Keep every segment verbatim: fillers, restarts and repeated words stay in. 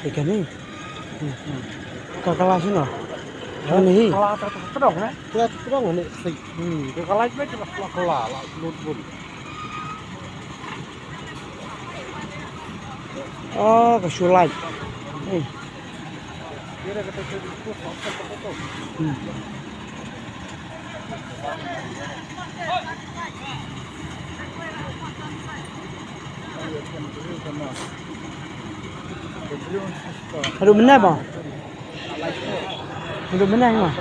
Ikan ni. Ka kala sino? Ani hi. Kala ta ta tdong ne? Kala ta tdong ne. Hmm, ka kala me ta kala kala la lut lut. Oh, ka shu light. Eh. Hmm. Aduh, benar, bang. Aduh, benar, bang.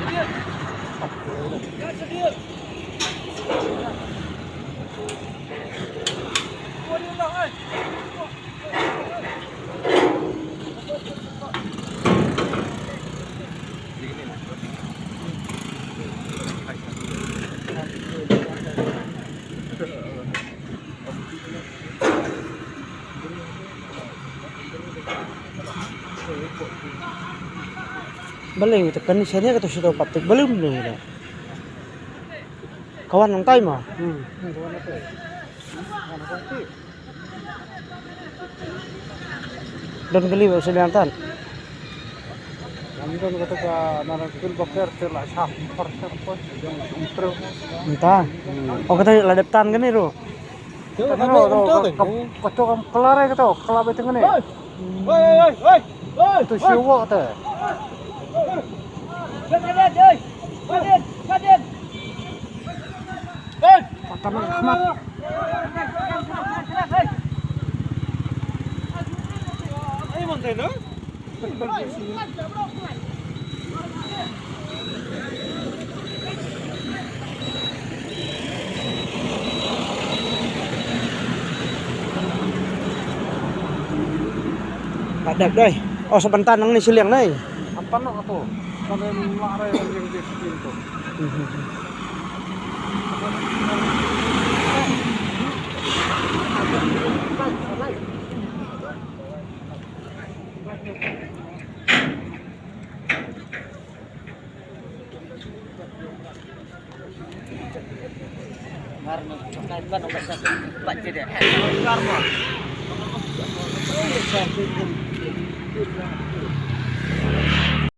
Balei te kan sene ka to sito patik balum ne. Kawan nang tai ma. Hmm. Don kali ba seliang tan. Yang don kata ka nara kul bakar te la shah par shah par yang sumtro. Entah. Oh, kata la dep tan kani ru. Kata ru, ru, kata kam kelar ai kata, kelar betul kani. Hei, hei, hei, hei. Itu siwa kata. Hei. Hei. Patah nak khmat. Ka dep dei. Oh, sa ban tan nangne shiliang nei. Sa ban noh to. Sa ban lah re yang dia tu.